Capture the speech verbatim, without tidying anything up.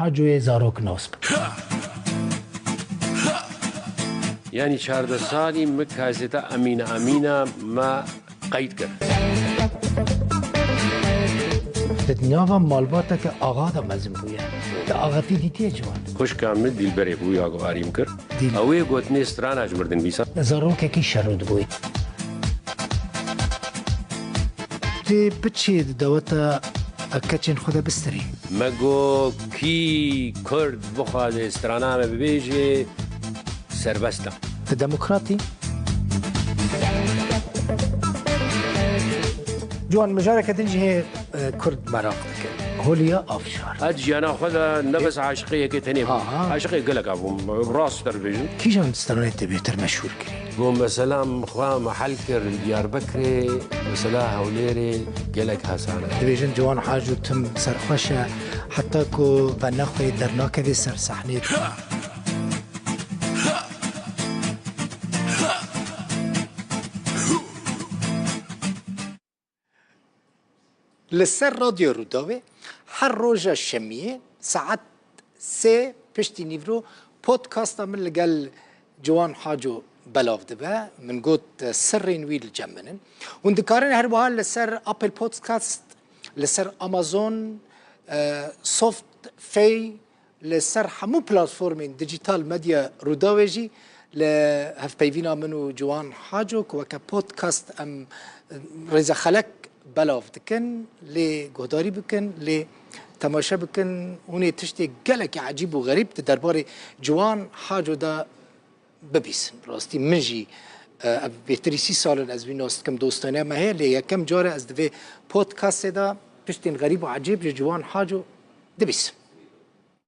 Hacoyê zarok nas bike. Yanî çardeh salî min kaseta Emîne Emîne me qeyd kir. Di nava malbateke axa de mezin bûye. Te axetî dîtiye ciwan? Xwişka min dîlberê bû ya ku arî min kir. Dîl- Ew ê gotinê strana ji mir dinivîsa. Zarokekî şero dibûyî. Tê biçê di deweta keçên xwe de bistirî. Me got kî Kurd bixwaze strana me bibêje serbest e. Ti demokratî? Ciwan mijareke din jî hê e, Kurd meraq dike. Holiya Afşar. Ez jiyana xwe de ne bes aşiqê yekê tenê bûm. Aha. Aşiqê gelek a bûm. Rast te dibêjim. Kîjan stranê te bêhtir meşhûr kirî? Got mesela min xwe mehel kir li Diyarbekirê, mesela Hewlêrê gelek hesane. Dibêjin Ciwan Haco tim serxweş e, heta ku venexwê dernakeve ser sehnê. Li ser Radyo Rûdawê her roja şemiyê saet sê piştî nîvro podcasta min li gel Ciwan Haco belav dibe. Min got, sirrên wî li cem min in. Hûn dikarin her wiha li ser Apple Podcast, li ser Amazon, e, Softfay, li ser hemû platformên dîjîtal medya Rûdawê jî li hevpeyvîna min û Ciwan Haco ku weke podcast em rêzexelek belav dikin, lê guhdarî bikin, lê temaşe bikin, hûn ê tiştê gelekî ecîb û xerîb di derbarê Ciwan Haco de bibîsin. Bi rastî min jî, e, ev bêhtirî sî sal in ez wî nas dikim, dostane me heye, lê yekem car e ez di vê podcastê de tiştên xerîb û ecêb ji Ciwan Haco dibîsim.